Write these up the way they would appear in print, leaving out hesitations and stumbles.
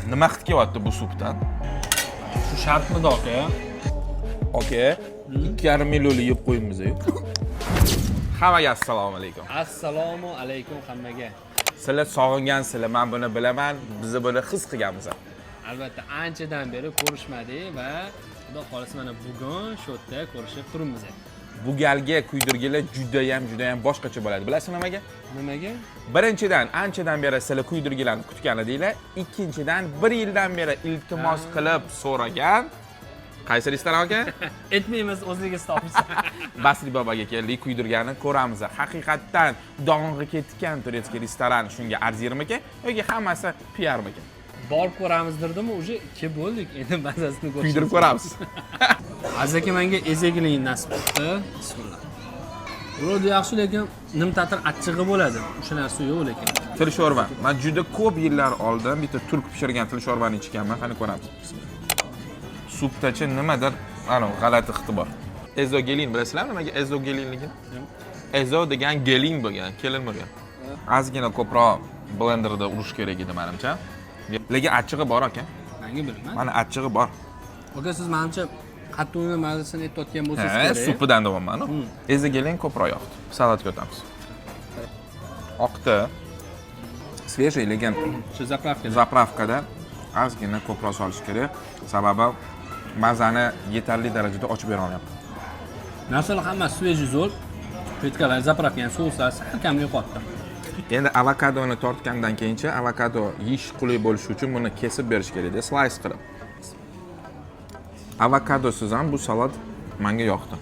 Nima hid kelyapti bu supdan? Shu shartmidi, aka? Aka, 2,5 millionlik yeb qo'yibmiz. Hammaga assalomu alaykum. Assalomu alaykum hammaga. Sizlar sog'ingansizlar, man buni bilaman, biz buni his qilganmiz. Albatta, anchadan beri ko'rishmadik va xudo xohlasa, mana bugun shu yerda ko'rishib turibmiz. Bu galgi kuydirgilar judayam, judayam boshqacha bo'ladi. Bilasizmi nimaga? Nimaga? Birinchidan, anchadan beri sizlar kuydirgilarni kutgan edinglar. Ikkinchidan, bir yildan beri iltimos qilib so'ragan qaysi restoran, aka? Aytmaymiz, o'zingiz topishsiz. Basri Boboga keldik, kuydirganini ko'ramiz. Haqiqatdan dong'i ketgan турецкий restoran shunga arzirmikan yoki hammasi piarmikan? Borib ko'ramiz dedim, уже kelib bo'ldik. Endi mazasini ko'rishimiz. Kuydirib ko'ramiz. Aziz aka, menga ezegiling nasib qildi. Bismillah. Вроде yaxshi, lekin nimtatir achchig'i bo'ladi. O'sha narsa yo'q lekin. Til sho'rva. Man juda ko'p yillar oldin bitta turk pishirgan til sho'rvani ichganman. Qani, ko'ramiz. Supdachi nimadir, ana, g'alati hidi bor. Ezogelin, bilasizlarmi nimaga ezogelinligini? Ezo degan gelin bo'lgan, kelin bo'lgan. Ozgina ko'proq blenderda urish kerak edi manimcha. Lekin achchig'i bor, aka. Menga bilmadim. Mana, achchig'i bor. Aka, siz manimcha qattiqni mazasini aytayotgan bo'lsangiz Ha, kerak. Supidan deyapman. Ezogelin ko'proq yoqdi. Salatga o'tamiz. Oqdi. Свежий, lekin Shu заправка. Заправка da ozgina ko'proq solish kerak. Sababi mazani yetarli darajada ochib bera olmayapti. Narsalar hammasi свежий, zo'r. Плиткаlar, заправка, ya'ni souslar sal kam yo'qotdi. Endi avokadoni tortgandan keyinchi avokado yeyish qulay bo'lishi uchun buni kesib berish kerakda, slice qilib. Avokadosiz ham bu salat menga yoqdi.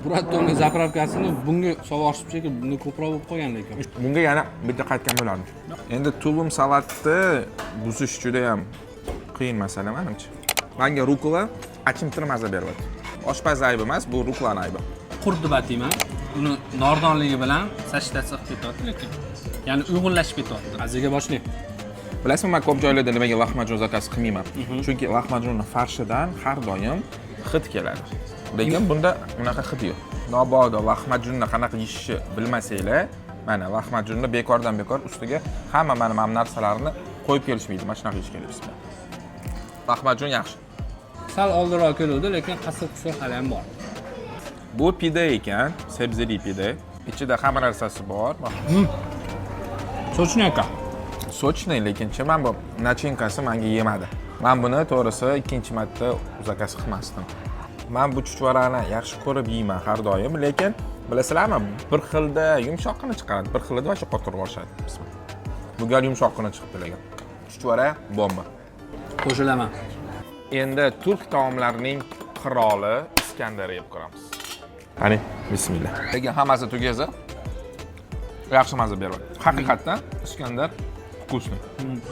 Burattoni заправка sini bunga solib chekib, bunda ko'proq bo'lib qolgan lekin. Bunga yana bitta qaytgan bo'lardim. Endi tulum salatni buzish juda ham qiyin masala manimcha. Menga rukola achimtir maza beryapti. Oshpaz aybi emas, bu rukolani aybi. Qurt deb atayman. Uni nordonligi bilan сочетаться qilib ketyapti lekin. Ya'ni uyg'unlashib ketyapti. Aziga boshlang. Bilasizmi, man ko'p joylarda nimaga lahmajun заказ qilmayman? Chunki lahmajunni farshidan har doim hid keladi. Lekin bunda unaqa hid yo'q. Mabodo lahmajunni qanaqa yeyishni bilmasanglar, mana, lahmajunni bekordan bekor ustiga hamma mana bu narsalarni qo'yib kelishmaydi. Mana shunaqa yeyish kerak. Bismillah. Lahmajun yaxshi. Sal oldinroq keluvdi, lekin qasir qusur hali ham bor. Bu pide ekan, sebzeli pide. Ichida hamma narsasi bor. Сочный, aka. Сочный, lekinchi man bu начинка si menga yemadi. Man buni, to'g'risi, ikkinchi marta заказ qilmasdim. Man bu chuchvarani yaxshi ko'rib yeyman har doim, lekin bilasizlarmi, bir xilda yumshoqqina chiqadi, bir xilida вообще qotirib yuborishadi. Bismillah. Bu gal yumshoqqina chiqibdi lekin. Chuchvara bomba. Qo'shilaman. Endi turk taomlarining qiroli Iskandar yeb ko'ramiz. Qani, bismillah. Lekin hammasi tugasa yaxshi maza beryapti. Haqiqatdan Iskandar вкусный.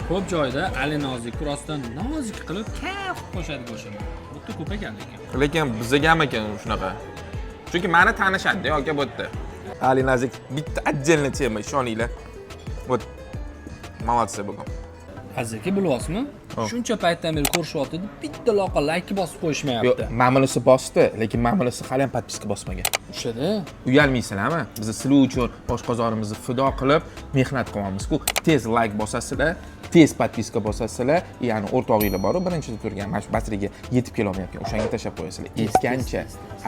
Ko'p joyda Ali Nozik rostdan nozik qilib kam qilib qo'shadi go'shtini. Bu yerda ko'p ekan lekin. Lekin bizaga ham ekan shunaqa. Chunki mani tanishadi, aka, bu yerda. Ali Nazik bitta отдельная тема, ishoninglar. Вот. Молодцы bugun. Aziz aka, bilyapsizmi? Shuncha paytdan beri ko'rishyapti, bitta loqal layk bosib qo'yishmayapti. Yo'q, mana bosdi, lekin mana hali ham подписка bosmagan. O'shada. Uyalmaysizlarmi? Biz sizlar uchun oshqozonimizni fido qilib mehnat qilyapmiz-ku. Tez layk bosasizlar, tez подписка bosasizlar, ya'ni o'rtog'inglar boru, birinchida turgan, mana shu basriga yetib kelolmayotgan, o'shanga tashlab qo'yasizlar. Aytgancha,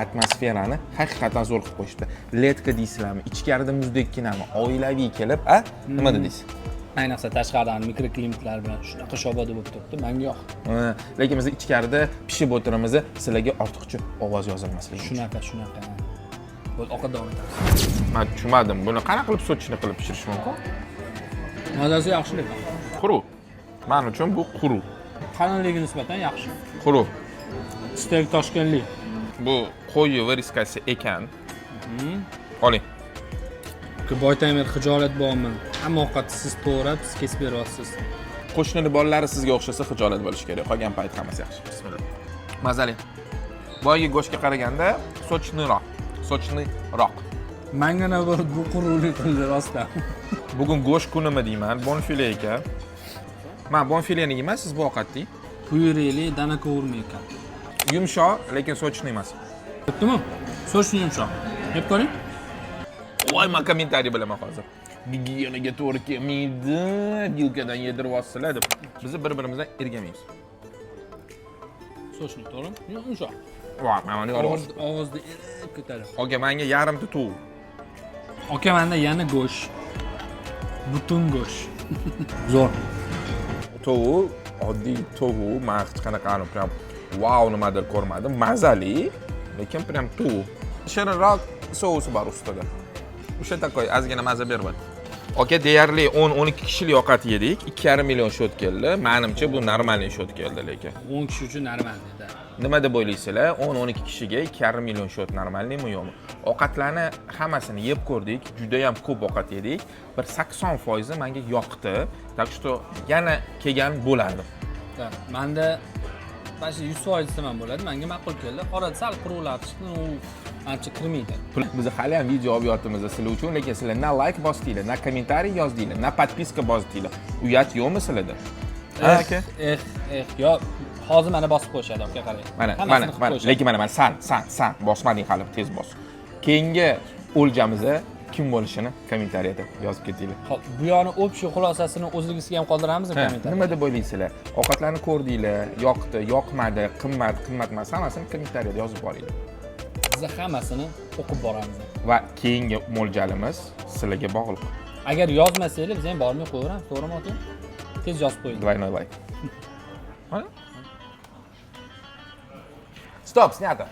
atmosferani haqiqatdan zo'r qilib qo'yishibdi. Летка deysizlarmi, ichkarida muzdekkinami, oilaviy kelib, a? Nima dedingiz? Ayniqsa tashqaridan mikroklimatlar bilan shunaqa shoboda bo'lib turibdi, menga yoqdi. Ha, lekin biz ichkarida pishib o'tiramiz, sizlarga ortiqcha ovoz yozilmasligi uchun. Shunaqa, shunaqa. Bo'ldi, ovqat davom etamiz. Man tushunmadim, buni qanaqa qilib сочный qilib pishirish mumkin? Mazasi yaxshi lekin. Quruq. Man uchun bu quruq. Qalinligiga nisbatan yaxshi. Quruq. Steyk toshkentlik. Bu qo'yi вырезка si ekan. Oling. Boydan beri xijolat bo'lyapman. Hamma ovqatni siz to'g'rab, siz kesib beryapsiz. Qo'shnini bolalari sizga o'xshasa, xijolat bo'lishi kerak. Qolgan payt hammasi yaxshi. Bismillah. Mazali. Boyagi go'shtga qaraganda сочный roq. Сочный roq. Manga наоборот bu quruqlik qildi rostdan. Bugun go'sht kunimi deyman, bonfile ekan. Man bonfileni yeyman, siz bu ovqatni yeng. Pyureli dana qovurma ekan. Yumshoq, lekin сочный emas. Bittimi? Сочный, yumshoq. Yeb ko'ring. Voy, man kommentariy bilaman hozir. Gigiyenaga to'g'ri kelmaydi, vilkadan yediryapsizlar deb. Biz bir birimizdan ergamaymiz. Сочный, to'g'rimi? Yo'q, yumshoq. Voh, mana buni yorib. Og'izda erib ketadi. Aka, menga yarimta tovuq. Aka, menda yana go'sht. Butun go'sht. Zo'r. Tovuq, oddiy tovuq, man hech qanaqa anavi прям vau nimadir ko'rmadim. Mazali, lekin прям tovuq. Shirinroq sousi bor ustida. O'sha такой ozgina maza beryapti. Aka, deyarli 10-12 kishilik ovqat yedik. 2,5 million счёт keldi. Menimcha, bu нормальный счёт keldi lekin. 10 kishi uchun normal dedi. Nima deb o'ylaysizlar? 10-12 kishiga 2,5 million счёт нормальный mi, yo'qmi? Ovqatlarni hammasini yeb ko'rdik, juda ham ko'p ovqat yedik. Bir 80% menga yoqdi. Так что yana kelgan bo'lardim. Да, manda mana shu 100% desam ham bo'ladi. Menga ma'qul keldi. Orada sal quruqlar chiqdi, u ancha kirmaydi. Biz hali ham video olib yotibmiz sizlar uchun, lekin sizlar na layk bosdinglar, na kommentariy yozdinglar, na подписка bosdinglar. Uyat yo'qmi sizlarda? Ha, aka? Eh, eh, yo, hozir mana bosib qo'yishadi, aka, qarang. Mana, Hammasini mana, qilib mana, qo'yishadi. Lekin mana, mana san bosmading hali, tez bos. Keyingi o'ljamiz kim bo'lishini kommentariyada yozib ketinglar. Xo'p, bu yoqni общий xulosasini o'zligisiga ham qoldiramizmi Ha, kommentariyada? Nima deb o'ylaysizlar? Ovqatlarni ko'rdinglar, yoqdi, yoqmadi, qimmat, qimmat emas, hammasini kommentariyada yozib boringlar. Biz hammasini o'qib boramiz. Va keyingi mo'ljalimiz sizlarga bog'liq. Agar yozmasanglar, biz ham bormay qo'yaveramiz, to'g'rimi, aka? Tez yozib qo'ying. Двойной лайк. Стоп, снято.